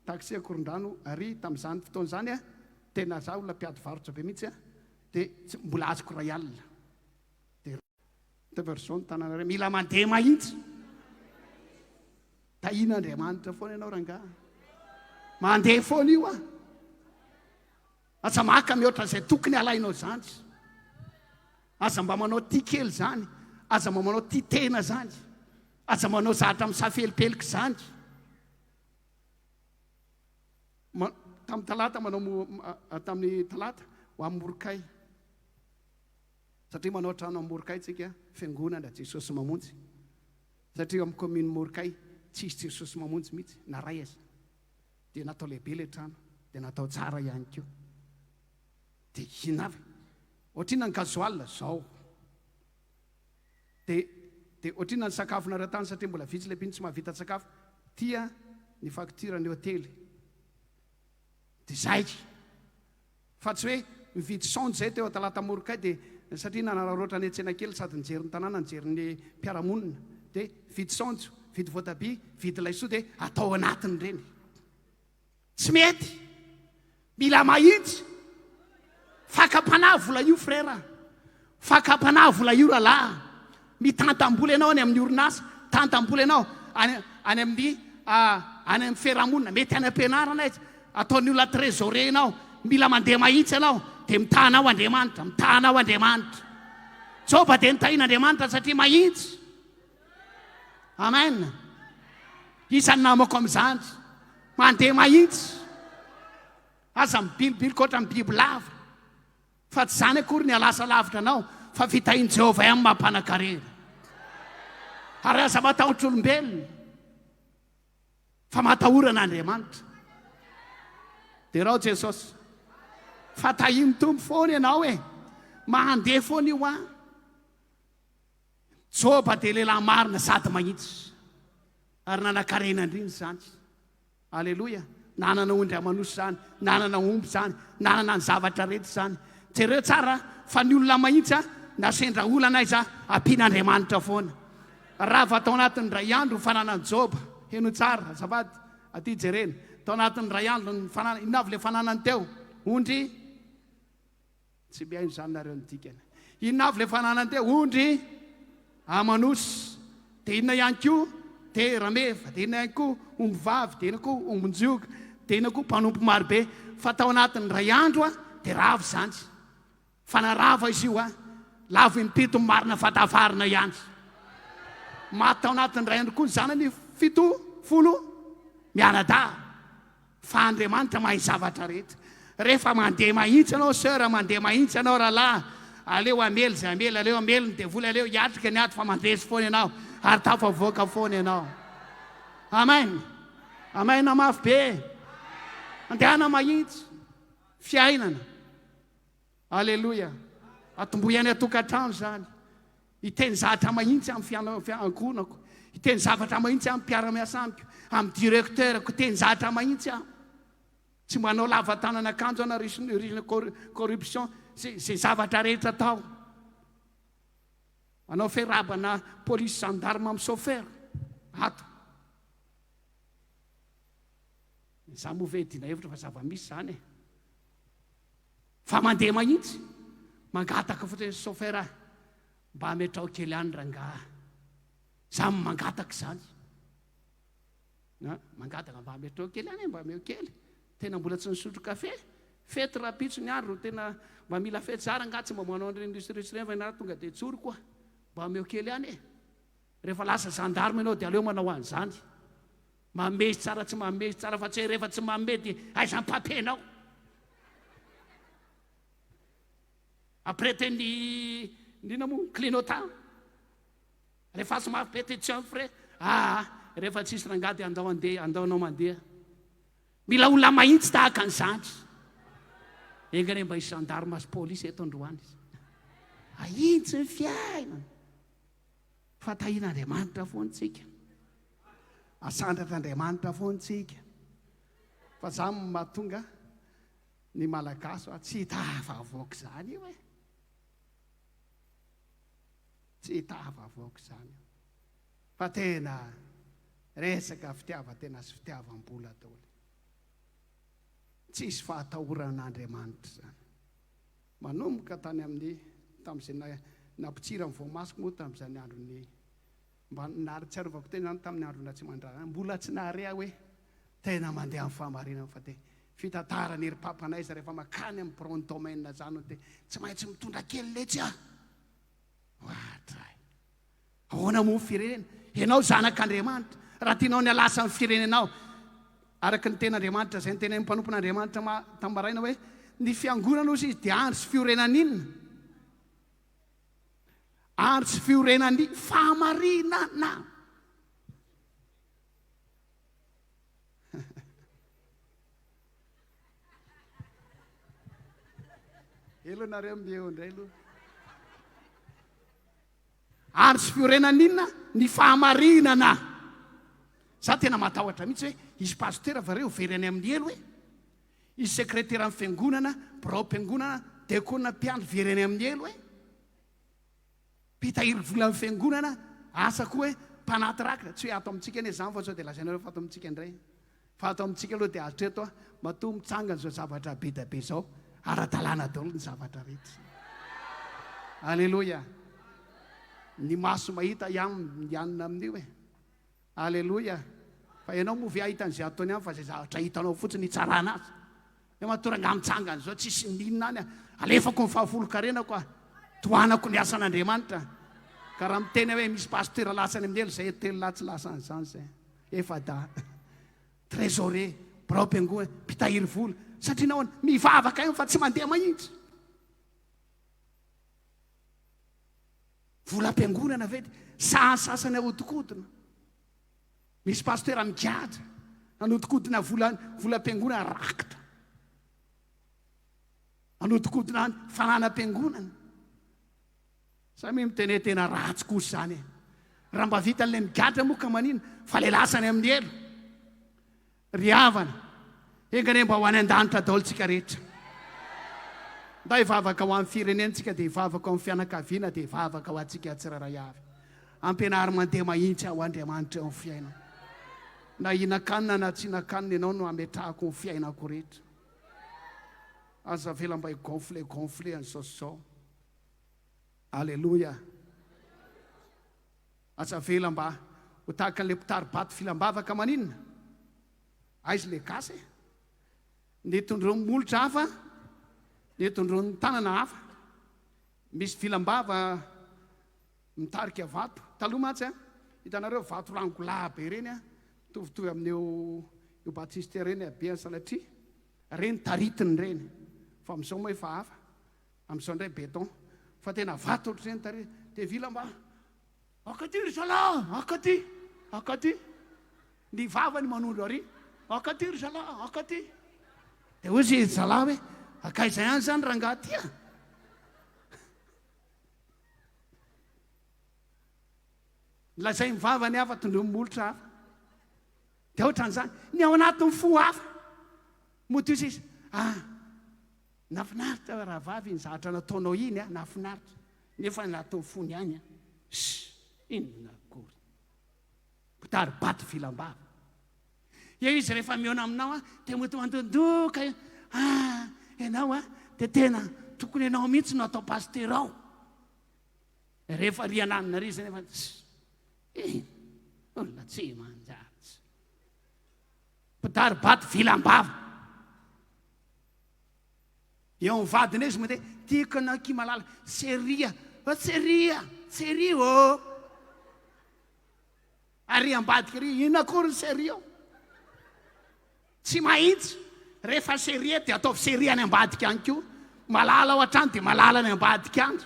taxi Akorondrano ary tamin'izany fotoana izany a, tena za olona mpiady varotra be mihitsy a, dia tsy mbola azoko 1000. Dia version ny tananareo, mila mandeha mahitsy. Tahian'Andriamanitra foana ianao rangahy. Mandeha foana io a. Aza maka mihoatra izay tokony alainao izany. Aza mba manao tia kely izany. Aza mba manao tia tena izany. Aza manao zatra misafelipelika izany. Tamin'ny talata manao tamin'ny talata ho amin'ny Morokay. Satria manao trano amin'ny Morokay tsika, fiangonana Jesosy Mamonjy. Satria eo amin'ny commune Morokay tsisy Jesosy Mamonjy mihitsy na ray aza. Dia natao lehibe ilay trano, dia natao tsara ihany koa. Dia inona avy? Ohatrinona ny gasoil? Zao. Dia dia ohatrinona ny sakafonareo tany satria mbola vitsy ilay mpino tsy mahavita sakafo. Tia ny facture ny hotely. Dia zay. Fa tsy hoe mividy saonjo izay teo Talata-Morokay dia satria nanararaotra any an-tsena kely sady nijery ny tanàna nijery ny mpiara-monina dia vidy saonjo, vidy voatabia, vidy laisoa dia atao anatin'ireny. Tsy mety. Mila mahitsy. Fakam-panahy vola io frère. Fakam-panahy vola io rahalahy. Mitantam-bola ianao any amin'ny orinasa, tantam-bola ianao any any amin'ny any amin'ny fiarahamonina, mety any am-pianarana izy, ataon'ny olona trésorier ianao, mila mandeha mahitsy ianao, dia mitaha anao Andriamanitra, mitaha anao Andriamanitra. Joba dia nitahian'Andriamanitra satria mahitsy. Amen. Iza ny namako amin'izany? Mandeha mahitsy. Aza mibilobiloka ohatran'ny bibilava. Fa tsy izany akory ny hahalasa lavitra anao, fa fitahian'i Jehovah ihany mampanan-karena. Ary aza matahotra olombelona, fa matahora an'Andriamanitra. Derao Jesosy. Fa tahian'ny Tompo foana ianao e. Mandeha foana io an. Joba dia lehilahy marina sady mahitsy. Ary nanan-karena indrindra izany. Aleloia! Nanana ondry aman'osy izany, nanana omby izany, nanana ny zavatra rehetra izany. Jereo tsara fa ny olona mahitsy na sendra olana aiza, ampian'Andriamanitra foana. Rava tao anatin'ny indray andro ny fananan'i Joba. Henoy tsara, azafady, aty jerena. Tao anatin'ny indray andro ny fananany, inona avy ilay fananany teo? Ondry? Tsy mihaino izany nareo ny dikany. Inona avy ilay fananany teo? Ondry aman'osy. Dia inona ihany koa? Dia rameva. Dia inona ihany koa? Ombivavy. Dia inona koa? Ombin-jioga. Dia inona koa? Mpanompo marobe. Fa tao anatin'ny indray andro dia rava izany. Fa na rava izy io an, lavo impito ny marina fa tafarina ihany. Maty tao anatin'ny iray andro koa ny zanany 70 mianadahy. Fa Andriamanitra mahay zavatra rehetra. Rehefa mandeha mahitsy ianao soeur, mandeha mahitsy ianao rahalahy, aleo hamely izay hamely, aleo hamely ny devoly, aleo hiatrika ny ady fa mandresy foana ianao ary tafavoaka foana ianao. Amen. Amen mafy be. Andehana mahitsy. Fiainana. Aleloia! Atombohy any an-tokantrano izany. Hiteny zavatra mahintsy amin'ny fiangonako. Hiteny zavatra mahintsy amin'ny mpiara-miasa amiko, amin'ny directeur-ko. Hiteny zavatra mahintsy aho. Tsy manao lava tanana akanjo na risina corruption, izay zavatra rehetra atao. Manao ferabana police gendarme amin'ny chauffeur ato. Izaho moa ve dina hevitra fa zava-misy izany e. Fa mandeha mahitsy, mangataka fotsiny chauffeur ah, mba ametraho kely any rangaha. Za mangataka izany. Na, mangataka mba ametraho kely any, mba ameo kely. Tena mbola tsy nisotro kafe. Fety rahampitso ny andro, tena mba mila fety. Za rangaha tsy mba manao an'ireny risoriso ireny fa ianareo tonga dia tsoriko ah. Mba ameo kely any e. Rehefa lasa gendarme ianao dia aleo manao an'izany. Mamehy tsara tsy mamehy tsara fa tsy hoe rehefa tsy mamehy dia aiza ny papier-nao. Après ny inona moa clignotant. Alefaso mafy be ty tsy en frais. Ah, rehefa tsisy rangahy dia andao andeha, andao anao mandeha. Mila olona mahitsy tahaka an'izany. Enga anie mba hisy gendarme sy police eto androany. Ahitsy ny fiainana. Fa tahian'Andriamanitra foana tsika. Asandratr'Andriamanitra foana tsika. Fa zany no mahatonga ny Malagasy fa tsy tafavoaka izany io e. Tsy tafavoaka izany io. Fa tena resaka fitiavan-tena sy fitiavam-bola daholo. Tsisy fahatahorana Andriamanitra izany. Manomboka tany amin'ny tamin'izay nampitsiry ny voamasoko moa tamin'izany andron'ny mba nahatsiarovako tena izany tamin'ny andron'ny Ratsimandrara mbola tsy nahare aho hoe tena mandeha amin'ny fahamarinana fa dia fitantarana ery papanay izy rehefa makany amin'ny biraon'ny domaine zany dia tsy maintsy mitondra kely letsy aho. Ohatray. Ahoana moa ny firenena? Ianao zanak'Andriamanitra. Raha tianao ny halasa ny firenenao, araka ny tenin'Andriamanitra izay notenenin'ny mpanompon'Andriamanitra tamin'ny maraina hoe, ny fiangonana hozy izy dia andro sy fiorenan'inona? Andro sy fiorenan'ny fahamarinana. Elo nareo miheo indray aloha. Ary tsy fiorenana inona ny fahamarinana. Za tena matahotra mihitsy hoe hisy pasitera va re ho very any amin'ny helo e? Hisy sekreteran'ny fiangonana, biraom-piangonana, diakona mpiandry very any amin'ny helo e? Mpitahiry volan'ny fiangonana, asa koa hoe mpanaty rakitra, tsy hoe ato amintsika anie izany fa sao dia lazainareo fa ato amintsika indray. Fa ato amintsika aloha dia hatreto a, matoa mitsangana izao zavatra be dia be izao, ara-dalàna daholo ny zavatra rehetra. Aleloia. Ny maso mahita ihany mianina amin'io e. Aleloia. Fa ianao moa ve hahita an'izay ataony any fa izay zavatra hitanao fotsiny hitsarana azy. Hoe matoa rangahy mitsangana izao tsisy n'inona any a, alefako ny fahafolonkarenako a, tohanako ny asan'Andriamanitra. Ka raha miteny aho hoe misy pasteur lasa any amin'ny helo izay, telo lahy tsy lasa an'izany izay. Efa-dahy. Trésorier, biraom-piangonana, mpitahiry vola. Satria nahoana? Mivavaka ihany fa tsy mandeha mahitsy. Volam-piangonana ve dia saha sasany ahodikodina. Misy pasitera migadra nanodikodina vola volam-piangonana rakitra. Nanodikodina ny fananam-piangonana. Samia miteny hoe tena ratsy kosa izany e. Raha mba vitan'ilay migadra moa ka manina fa ilay lasa any amin'ny helo. Ry havana, enga anie mba ho any an-danitra daholo tsika rehetra. Mba hivavaka ho an'ny firenena tsika dia hivavaka ho an'ny fianakaviana dia hivavaka ho antsika tsirairay avy. Ampianaro mandeha mahitsy aho Andriamanitra eo amin'ny fiainana. Na hihinan-kanina na tsy hihinan-kanina ianao no hametrahako ny fiainako rehetra. Aza avela mba hi-gonfler gonfler an'izao sy izao. Aleloia. Aza avela mba ho tahaka an'ilay mpitari-bato filam-bavaka maninona? Aiza ilay gasy e? Ny tondroin'ny molotra hafa, ny tondroin'ny tanana hafa. Misy vilam-bava mitarika vato. Taloha mantsy an, hitanareo vato rangolahy be ireny an, mitovitovy amin'io io baptistère ireny habeany sanatria, ireny taritiny ireny. Fa amin'izao moa efa hafa, amin'izao indray béton. Fa tena vato ohatr'ireny taritiny. Dia vilam-bava, Aka aty ry zalahy, aka aty, aka aty. Ny vavany manondro ary, aka aty ry zalahy, aka aty. Dia hoy izy zalahy hoe, akaiza ihany izany rangahy aty a? Lazain'ny vavany hafa, tondroin'ny molotra hafa. Dia ohatran'izany, ny ao anatin'ny fo hafa. Mody hoy izy, ah, nafinaritra rahavavy iny zavatra nataonao iny a, nafinaritra. Nefa ny anatin'ny fony ihany a, ss, inona akory. Mpitari-bato vilam-bava. Eo izy rehefa mihaona aminao a, dia mody mandondoka eo, ah, ianao a, dia tena tokony ianao mihitsy no atao pasitera ao. Rehefa ry ananona ry izy nefa, ss, eh, olona tsy manjary, tsy. Mpitari-bato vilam-bava. Eo amin'ny vadiny eo izy mandeha, tiako ianao akia malala, seria, oh seria, seria ô. Ary ambadika ery, inona akory ny seria ao? Tsy mahitsy, rehefa seria dia ataovy seria any ambadika any koa. Malala ao an-trano dia malala any ambadika any.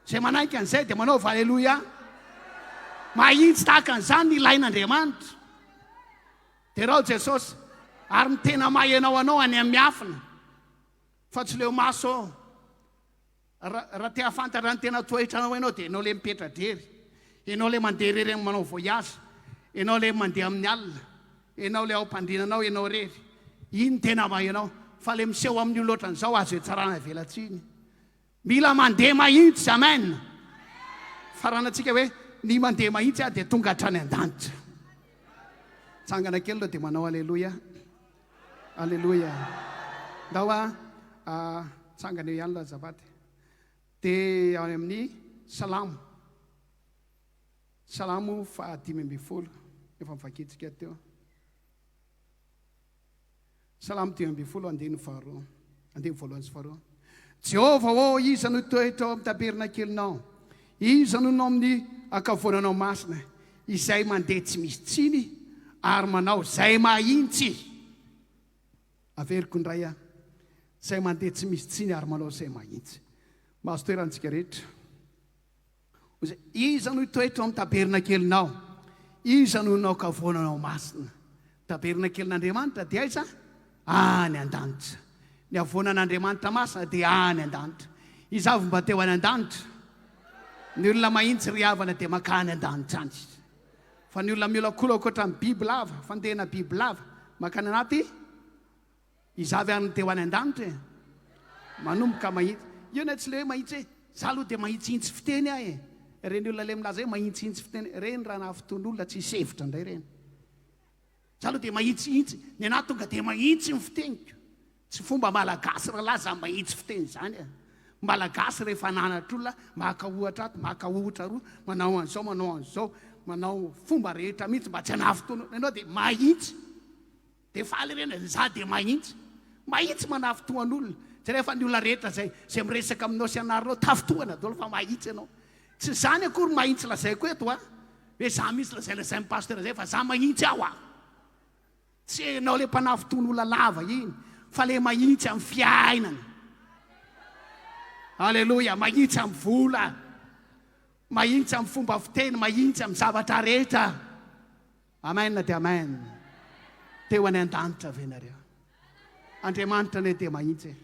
Izay manaiky an'izay dia manaova aleloia. Mahitsy tahaka an'izany ny ilain'Andriamanitra. Derao Jesosy ary ny tena maha ianao anao any amin'ny miafina fa tsy leo maso ô. Raha te hahafantatra ny tena toetranao ianao dia ianao ilay mipetra-drery, ianao ilay mandeha irery amin'ny manao voyage, ianao ilay mandeha amin'ny alina, ianao ilay ao am-pandrinanao ianao irery. Iny ny tena maha ianao fa ilay miseho amin'ny olona ohatran'izao azo itsarana velatsihy. Mila mandeha mahitsy, amen. Faranantsika hoe ny mandeha mahitsy dia tonga hatrany an-danitra. Tsangana kely aloha dia manao aleloia. Aleloia. Ndao a tsangana eo ihany aloha azafady. Dia any amin'ny Salamo. Salamo faha 15 efa novakintsika teo. Salamo 15, andininy faharoa, andininy voalohany sy faharoa. Jehovah ô, iza no hitoetra ao amin'ny tabernakelinao? Iza no ao amin'ny ankavoananao masina? Izay mandeha tsy misy tsiny ary manao izay mahintsy. Averiko indray aho. Izay mandeha tsy misy tsiny ary manao izay mahintsy. Mahazo toerana antsika rehetra. Hoy izy, Iza no hitoetra ao amin'ny tabernakelinao? Iza no hanao kavoananao masina? Tabernakelin'Andriamanitra dia aiza? Any an-danitra. Ny havoanan'Andriamanitra masina dia any an-danitra. Iza avy mba teo any an-danitra? Ny olona mahintsy ry havana dia mankany an-danitra any. Fa ny olona miolakolaka ohatran'ny bibilava, fandehana bibilava, mankany anaty Iza avy ary no te ho any an-danitra e? Manomboka mahitsy. Io anie tsy le hoe mahitsy hoe, za aloha dia mahitsihitsy fiteny aho e! Ireny olona le milaza hoe mahitsihitsy fiteny ireny raha nahafotoan'olona tsisy hevitra indray ireny. Za aloha dia mahitsihitsy, ny anahy tonga dia mahitsy ny fiteniko. Tsy fomba malagasy rahalahy zany mahitsy fiteny zany e! Malagasy rehefa nanatra olona, maka ohatra ato, maka ohatra aroa, manao an'izao, manao an'izao, manao fomba rehetra mihitsy mba tsy hanafotoana olona. Ianao dia mahitsy. Dia faly ireny e, za dia mahitsy. Mahitsy manafitohan'olona. Jereo fa ny olona rehetra izay izay miresaka aminao sy anarinao, tafintohana daholo fa mahitsy ianao. Tsy izany akory mahitsy lazaiko eto a. Hoe za mihitsy lazay lazain'ny pasteur zay fa za mahitsy aho a. Tsy ianao le mpanafintohan'olona lava iny fa le mahitsy amin'ny fiainana. Alléluia, mahitsy amin'ny vola. Mahitsy amin'ny fomba fiteny, mahitsy amin'ny zavatra rehetra. Amen dia amen. Teo any an-danitra ve nareo? Andriamanitra anie dia mahitsy e.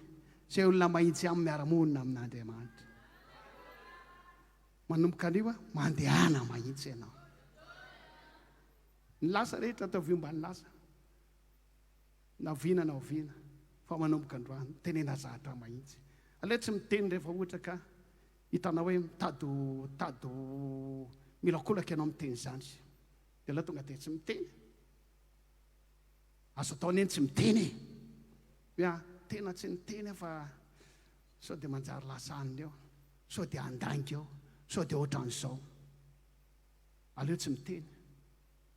Izay olona mahitsy aminy miara-monina amin'Andriamanitra. Manomboka anio a, mandehana mahitsy ianao. Ny lasa rehetra ataovy omba ny lasa. Na oviana na oviana fa manomboka androany tenena zahatra mahitsy. Aleo tsy miteny rehefa ohatra ka hitanao hoe mitady mitady. Miolakolaka ianao miteny izany. Dia aleo tonga dia tsy miteny. Azo atao anie ny tsy miteny e. Hoe ah, tena tsy niteny aho fa sao dia manjary lasa anona eo, sao dia handainga eo, sao dia ohatran'izao. Aleo tsy miteny.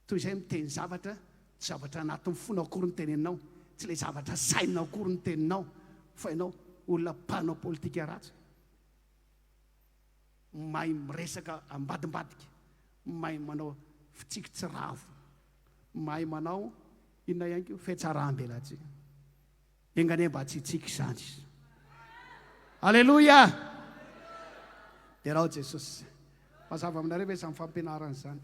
Toy izay miteny zavatra, tsy zavatra anatin'ny fonao akory ny teneninao, tsy ilay zavatra sainao akory ny teninao, fa ianao olona mpanao politika ratsy. Mahay miresaka ambadimbadika, mahay manao fitsiky tsy ravo, mahay manao inona ihany koa, fihatsaram-belatsihy. Enga anie mba tsy hitsiky izany. Aleloia! Derao Jesosy. Mazava aminareo ve izany fampianarana izany?